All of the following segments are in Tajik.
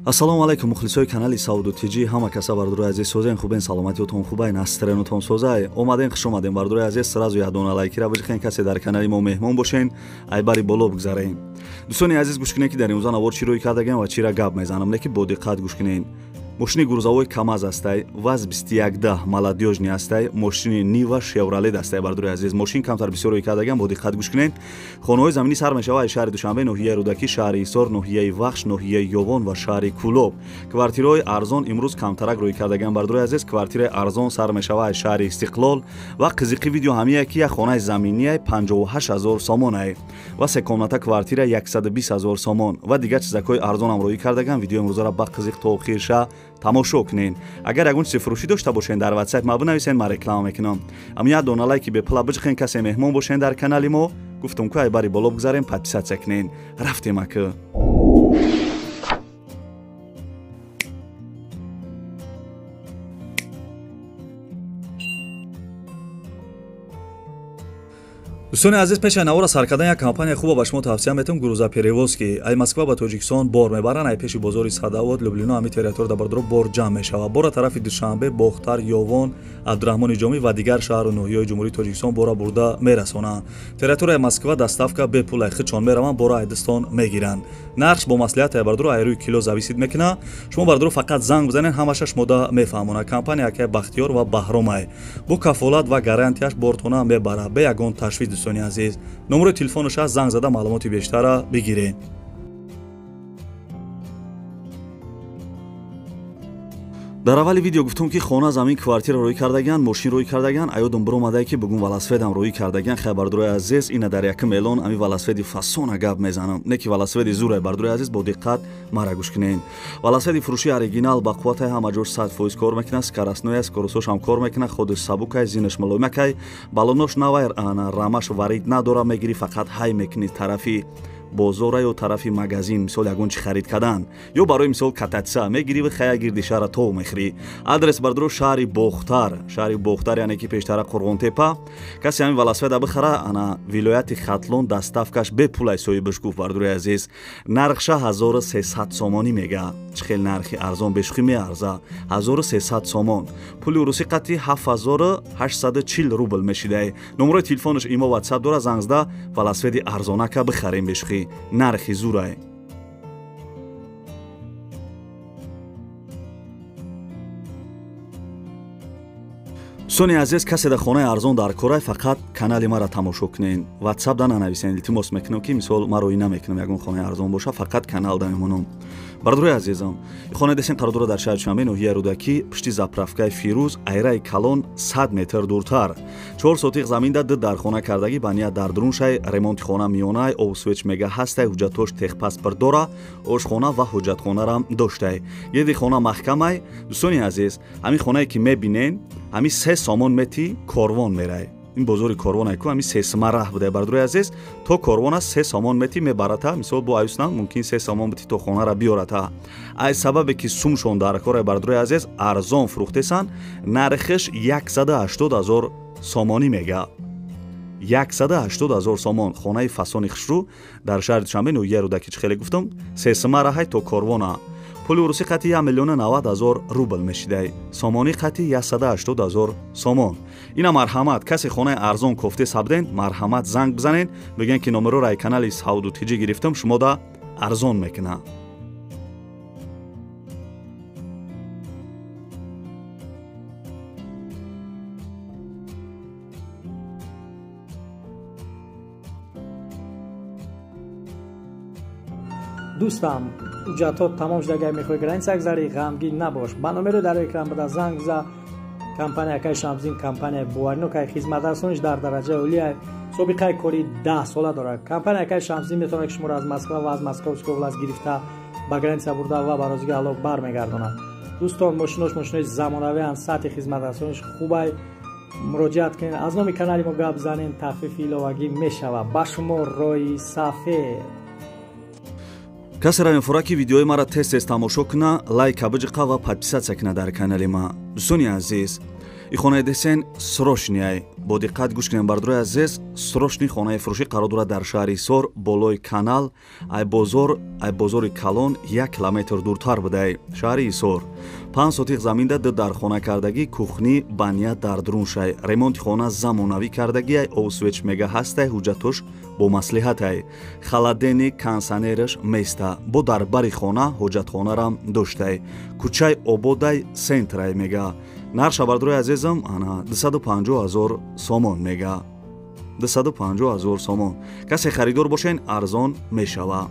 Ассалому алайкум мухлисои канали Сауду ТЖ, ҳама каса бардорои азиз, созен хубен, саломатиётон хубайн, астренотон созай. Омаден, хуш омаден бардорои азиз, сразу ядона лайкира бижихен, касе дар канали мо меҳмон бошен, айбари боло бигзарен. Дӯстони азиз, гӯш кунед ки дар имрӯза навор чӣ рӯй кардагем ва чира гап мезанам, лекин бо диққат гӯш кунед. Мошини грузовой КамАЗ астай, ВАЗ 2110 молодёжный астай, мошини Нива Шевролет астай бардорои азиз. Мошин камтар бисёр рӯй кардагам, бо диққат гӯш кунед. Хонаҳои заминӣ сар мешавад аз шаҳри Душанбе, ноҳияи Рӯдакӣ, шаҳри Ҳисор, ноҳияи Вахш, ноҳияи Ёвон ва шаҳри Кӯлоб. Квартираҳои арзон имрӯз камтарак рӯй кардагам бардорои азиз. Квартираи арзон сар мешавад аз шаҳри Истиқлол ва қизиқи видео ҳамия ки як хонаи заминияй 58 000 сомонай ва се комната квартира 120 000 сомон ва дигар чизакҳои арзонам рӯй кардагам. Видеои имрӯзаро ба қизиқ то охирша тамошо кунед. Агар ягон чизи фурӯшӣ дошта бошед, дар WhatsApp ма бинависед, ман реклама мекунам. Ам як дона лайки бепула биҷиқен, касе меҳмон бошед дар канали мо, гуфтум ку айбари боло бигзарем, подписаться кунед. Рафтем ака. Дӯстони азиз, пеш аз навора сар кардан як компания хуба ба шумо тавсия метавам, грузоперевозки. Ай Москва ба Тоҷикистон бор мебаранд, ай пеши бозори Садовод, Люблино, ҳами территория дар бардоро бор ҷамъ мешавад. Бора тарафи Душанбе, Бохтар, Ёвон, Абдураҳмони Ҷомӣ ва дигар шаҳру ноҳияҳои Ҷумҳурии Тоҷикистон бора бурда мерасонанд. Территорияи Москва доставка бепул, ай худшон мераванд, бора айдистон мегиранд. Нархш бо маслиҳат ай бардоро ай рӯи кило зависит мекунад. Шумо бардоро фақат занг бизанед, ҳамаша шумода мефаҳмонад. Компания акай Бахтиёр ва Баҳромай бо кафолат ва гарантияш бортона мебарад, бе ягон ташвиш. Дӯстони азиз, номерои телефонаш аст, занг зада маълумоти бештара бигиред. Дар аввали видео гуфтум ки хона, замин, квартира рӯй кардаган, мошин рӯй кардаган. Аёдум биромадае ки бугун велосипедам рӯй кардаган. Хай бардорои азиз, ина дар якум эълон ами велосипеди фасона гап мезанам, не ки велосипеди зурай. Бардорои азиз, бо диққат мара гӯш кунед. Велосипеди фурӯши оригинал ба қувватай, ҳама ҷош 100% кор мекунад, скоростной аст, скоростошам кор мекунад, ходиш сабукай, зинаш мулоимакай, балонош навай, рамаш варид надора, мегирӣ фақат ҳай мекунӣ тарафи бозора ё тарафи магазин, мисол ягон чи харид кардан ё барои мисол кататса мегирӣ ва хая гирди шаҳра тов мехӯрӣ. Адрес бардоро шаҳри Бохтар, шаҳри Бохтар, яъне ки пештара Қурғонтепа. Касе ҳамин велосипеда бихара, ана вилояти Хатлон доставкаш бепулай, соҳибаш гуфт. Бардорои азиз, нархша 1300 сомонӣ мега. Чӣ хел нархи арзон, бешухӣ меарза. 1300 сомон пули урусӣ қатъи 7840 рубл мешидай. Номерои телефонаш имо, WhatsApp дора, занг зада велосипеди арзонака бихарем, бешухӣ нархи зурай. Дӯстони азиз, касе дар хонаи арзон дар корай, фақат канали маро тамошо кунед, WhatsApp да нанависен, илтимос мекунам, ки мисол маро ӣ намекунам. Ягон хонаи арзон боша, фақат канал да мемонам. Бардорои азизам, хонаи десен қарор дорад дар шаҳри Душанбе, ноҳияи Рӯдакӣ, пушти заправкаи Фирӯз, айраи калон 100 метр дуртар. 4 сотиқ замин да ду дархона кардагӣ, ба ният дар дуруншай, ремонти хона миёнай, обсвеч мега ҳастай, ҳуҷҷатош техпаспорт дора, ошхона ва ҳуҷҷатхонарам доштай. Гирди хона маҳкамай. Дӯстони азиз, ҳамин хонае ки мебинен, ҳамин 3 сомон мети корвон мерай. Ин бозори корвон айку, ҳамин сесима раҳ будай. Бардорои азиз, то корвона 3 сомон мети мебарата. Мисол бо аюснам мумкин 3 сомон бити то хонара биёрата. Аз сабабе ки сумшон дар корай, бардорои азиз, арзон фурӯхтесан, нархиш 180 000 сомонӣ мега. 180 000 сомон хонаи фасони хушрӯ дар шаҳри Душанбе, ноҳияи Рӯдакӣ. Чӣ хеле гуфтам, сесима раҳай то корвона. Пули урусӣ қатъи 1 миллиону 90 000 рубл мешидай, сомонӣ қатъи 180 000 сомон. Ина марҳамат, касе хонаи арзон кофте сабден, марҳамат занг бизанед, бигӯен ки номероро ай канали Сауду ТЖ гирифтам, шумода арзон мекунад. Дӯстам, ҳуҷҷатҳо тамом шуда, агар мехоҳӣ граница гузарӣ, ғамгин набош, ба номеро дар экран буда занг биза. Компания акай Шамсдин компания боваринокай, хизматрасониш дар дараҷаи олия, собиқаи кори 10 сола дорад. Компания акай Шамсдин метавонад ки шуморо аз Москва ва аз Московской область гирифта ба граница бурда ва ба розиги Аллоҳ бармегардонад. Дӯстон, мошинош мошинои замонавианд, сатҳи хизматрасониш хубай. Муроҷиат кунед, аз номи канали мо гап занед, тахфифи иловагӣ мешавад. Ба шумо роҳи сафед. Касе мефора ки видеои маро тез тез тамошо куна, лайка биҷиқа ва подписаться куна дар канали ма. Дӯстони азиз, И хонаи десен срочный. Бо диққат гӯш кунем, бардорои азиз, срочный хонаи фурӯшӣ қарор дорад дар шаҳри Ҳисор, болои канал, ай бозор, ай бозори калон 1 километр дуртар будай. Шаҳри Ҳисор. 5 сотиқ заминда 2 дархона кардагӣ, кухни баня дар дуруншай. Ремонти хона замонавӣ кардагӣ, ай овсвеч мега ҳастай, ҳуҷҷатош бо маслиҳатай. Холодильник, кондиционераш места. Бо дар бари хона ҳоҷатхонарам доштай. Кӯчаи ободай, центрай мега. Нарша бардорои азизам ана 250 000 сомон мега. 250 000 сомон. Касе харидор бошен арзон мешава.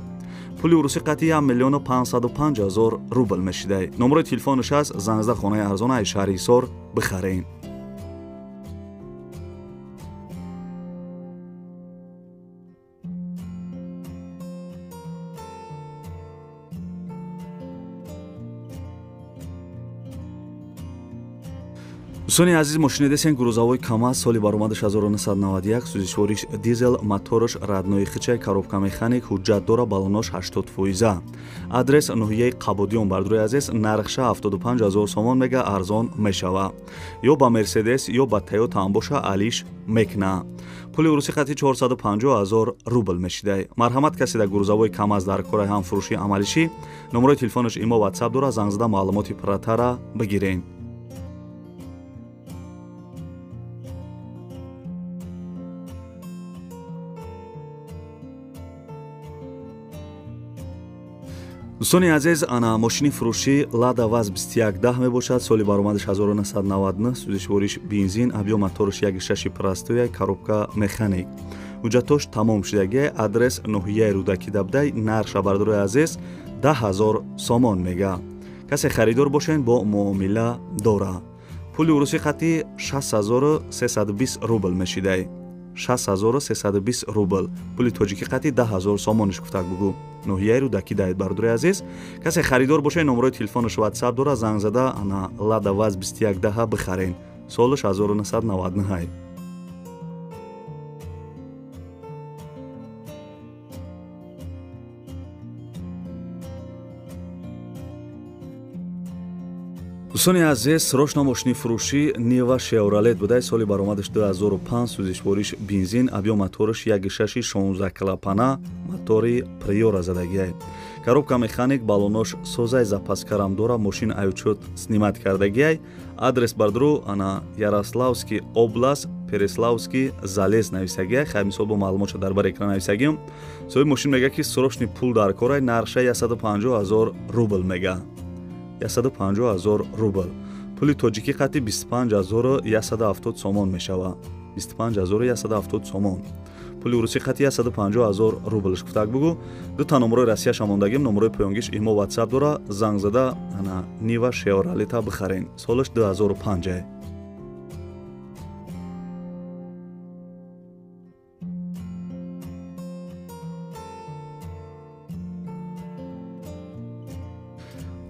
Пули урусӣ қатъи 1 505 000 рубл мешидай. Номерои телефонаш аст, занг зада хонаи арзон ай шаҳри Ҳисор бихарен. Дӯстони азиз, мошини десен грузовой КамАЗ, соли баромадаш 1991, сӯзишвориш дизел, мотораш родной хичай, коробка механик, ҳуҷҷат дора, балонош 80%. Адрес ноҳияи Қабодиён, бардорои азиз, нархша 75 000 сомон мега, арзон мешава. Ё ба Мерседес, ё ба Тойота ҳам боша алиш мекна. Пули урусӣ қатъи 450 000 рубл мешидай. Марҳамат, касе дар грузовой КамАЗ дар кораи ҳам фурӯши амалишӣ, номерои телефонаш имо WhatsApp дора, занг зада маълумоти пурратара бигирен. Дӯстони азиз, ана мошини фурӯшӣ Лада ВАЗ 2110 мебошад, соли баромадаш 1999, сӯзишвориш бензин, объём мотораш 1.6 простой, коробка механик. Ҳуҷҷатош тамом шудагӣ, адрес ноҳияи Рӯдакӣ дабдай, нархша бардорои азиз 10 000 сомон мега. Касе харидор бошен бо муомила дора. Пули урусӣ қатъи 6320 рубл мешидай. 6320 рубл. Пули тоҷикӣ қатъи 10 000 сомониш гуфтак бугу. Ноҳияи Рӯдакӣ даед, бардорои азиз. Касе харидор боше, номерои телефонаш WhatsApp дора, занг зада ана Лада ВАЗ 2110 бихарен. Солаш 1999. Дӯстони азиз, срочно мошини фурӯшӣ Нива Шевролет будай, соли баромадаш 2005, сӯзишвориш бензин, объём мотораш 1.6 16 клапана, мотори Приора задагиай. Коробка механик, балонош созай, запаскарам дора, мошин аючот снимать кардагиай. Адрес бардуру ана Ярославский област, Переславский залез нависагиай. Хай мисол бо маълумотша дар бар экран нависагиам. Соҳиби мошин мега ки срочный пул дар корай, нархша 150 000 рубл мега. 150 000 рубл. Пули тоҷикӣ қатъи 25 170 сомон мешава. 25 170 сомон. Пули урусӣ қатъи 150 000 рублш гуфтак бугу. Ду та номерои Россияш мондагим, номерои поёнгиш имо WhatsApp дора, занг зада ана Нива Шевролета бихарен. Солаш 2005.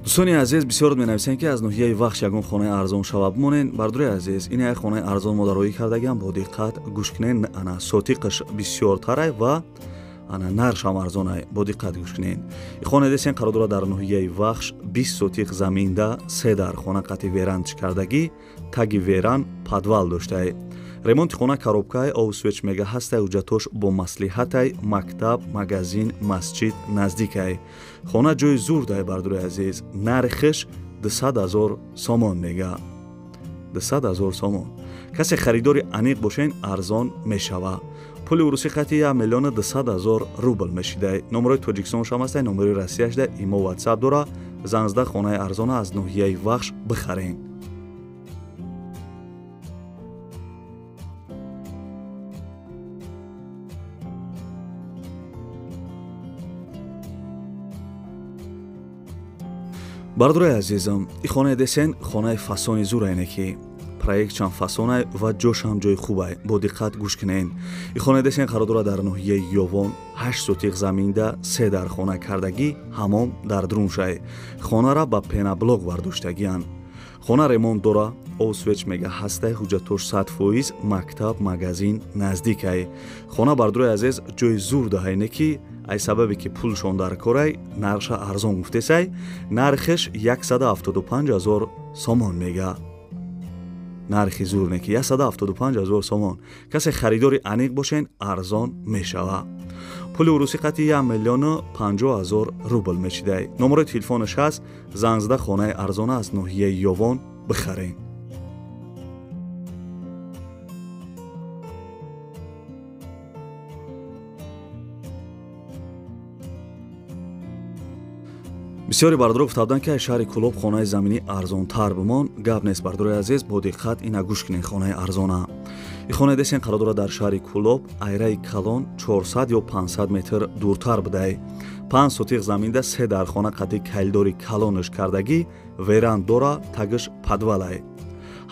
Дӯстони азиз, бисёр менависем ки аз ноҳияи Вахш ягон хонаи арзон шава бимонен. Бардорои азиз, ин як хонаи арзон мо дароӣ кардагиам, бо диққат гӯш кунен. Ана сотиқаш бисёртарай ва ана нархшам арзонай, бо диққат гӯш кунен. И хона десен қарор дорад дар ноҳияи Вахш, 20 сотиқ заминда, 3 дар хона қатъи веранч кардагӣ, таги веран подвал доштай. Ремонти хона коробкай, овсвеч мега ҳастай, ҳуҷҷатош бо маслиҳатай, мактаб, магазин, масҷид наздикай. Хона ҷои зурдай, бардорои азиз, нархиш 200 000 сомон мега. 200 000 сомон. Касе харидори аниқ бошен, арзон мешава. Пули урусӣ қатъи 1 200 000 рубл мешидай. Номерои Тоҷикистонш ҳам ҳастай, номерои Россияш да имо WhatsApp дора, занг зада хонаи арзона аз ноҳияи Вахш бихарен. Бардорои азизам, и хонаи десен хонаи фасони зурайне ки проект чанд фасонай ва ҷошам ҷои хубай, бо диққат гӯш кунен. И хонаи десен қарор дорад дар ноҳияи Ёвон, 8 сотиқ заминда, 3 дар хона кардагӣ, ҳамом дар дуруншай. Хонара ба пенаблок бардоштагиянд. Хона ремонт дора, овсвеч мега ҳастай, ҳуҷҷатош 100%, мактаб, магазин наздикай. Хона бардорои азиз ҷои зур даҳайне ки ай сабабе ки пулшон дар корай, нархша арзон гуфтесай, нархиш 175 000 сомон мега. Нархи зур не ки 175 000 сомон. Касе харидори аниқ бошен, арзон мешава. Пули урусӣ қати 1 050 000 рубл мешидай. Номерои телефонаш ҳаст, занг зада хонаи арзона аз ноҳияи Ёвон бихарен. Бисёри бардоро гуфта буданд, ки аз шаҳри Кӯлоб хонаи заминӣ арзонтар бимон. Гап нест, бардорои азиз, бо диққат ина гӯш кунед хонаи арзона. Ин хонаи десен қарор дорад дар шаҳри Кӯлоб, айраи калон 400 ё 500 метр дуртар будай. 5 сотиқ заминда 3 дархона қати калидори калонаш кардагӣ, веранд дора, тагиш подвалай.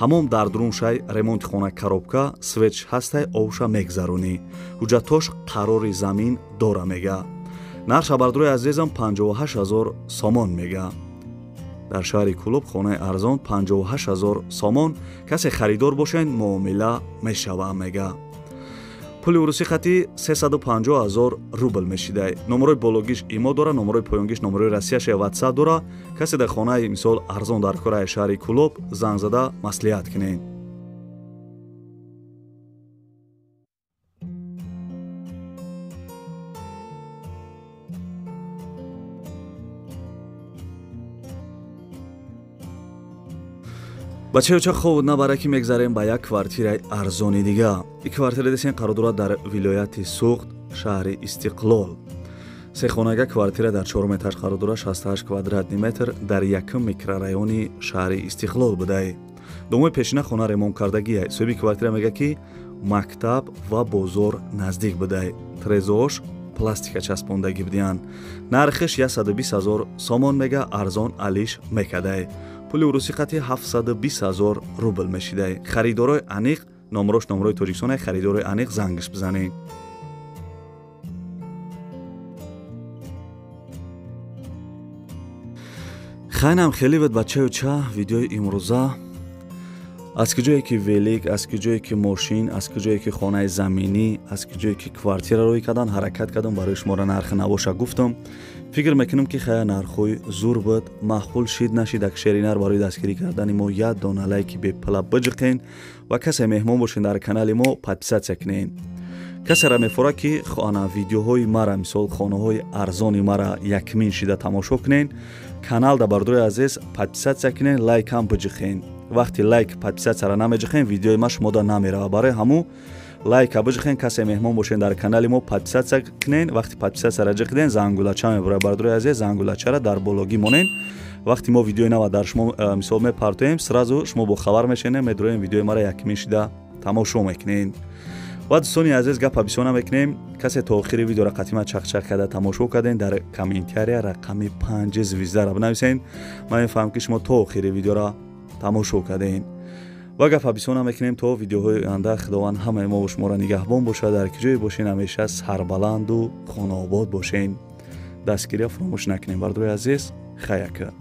Ҳамом дар дуруншай, ремонти хона коробка, светш ҳастай, овша мегзаронӣ. Ҳуҷҷатош қарори замин дора мега. Нарша бардорои азизам 58 000 сомон мега. Дар шаҳри Кӯлоб хонаи арзон 58 000 сомон. Касе харидор бошен, муомила мешава мега. Пули урусӣ қати 350 000 рубл мешидай. Номерои бологиш имо дора, номерои поёнгиш номерои Россияша WhatsApp дора. Касе дар хонаи мисол арзон дар кораи шаҳри Кӯлоб занг зада маслиҳат кунед. Бачаёча хоб набара ки мегзарем ба як квартираи арзони дига. Ин квартира десен қарор дорад дар вилояти Суғд, шаҳри Истиқлол. Сехонага квартира дар 4 этаж қарор дорад, 68 квадратный метр дар якум микрорайони шаҳри Истиқлол будай. Домои пешина хона ремонт кардагия. Соҳиби квартира мега ки мактаб ва бозор наздик будай. Трезош пластика часпондагӣ будиянд. Нархиш 120 000 сомон мега, арзон алиш мекадай. Пули урусӣ қати 720 000 рубл мешидай. Харидорои аниқ, номрош номрои Тоҷикистон, харидорои аниқ зангиш бизанед. Хайнам хеле буд бачаюча видеои имрӯза. Аз куҷое ки велик, аз куҷое ки мошин, аз куҷое ки хонаи заминӣ, аз куҷое ки квартира рӯй кардан, ҳаракат кардам барои шуморо нархи набоша гуфтам. Фикр мекунам ки хая нархҳои зур буд, маъқул шид нашид. Ак шеринар барои дастгирӣ кардани мо як дона лайки бепала биҷиқен ва касе меҳмон бошен дар канали мо подписатсия кунен. Касера мефора ки хона видеоҳои мара, мисол хонаҳои арзони мара якмин шида тамошо кунен, канал да бардорои азиз подписатсия кунен, лайкам биҷиқен. Вақти лайк подписатсияра намеҷиқен, видеои ма шумода намерава. Барои ҳаму лайка биҷиқен, касе меҳмон бошен дар канали мо подписатсия кунен. Вақти подписатсияра ҷиқиден, зангулача мебурад. Бардорои азиз, зангулачара дар бологӣ монен. Вақти мо видеои нава дар шумо мисол мепартоем, сразу шумо бохабар мешенем, медроем видеои мара якмин шида тамошо мекунен. Ва дӯстони азиз, гапа бисёр намекунем. Касе то охири видеора қатима чақчақ карда тамошо карден, дар комментария рақами 5 звездара бинависен. Ман мефаҳмам ки шумо то охири видеора тамошо кардем. Ва гапа бисёр намекунем то видеоҳои оянда. Худованд ҳамаи мо шуморо нигаҳбон бошад. Дар куҷое бошен, ҳамеша сарбаланду хонаобод бошен. Дастгирия фаромӯш накунем. Бардорои азиз, хаяка.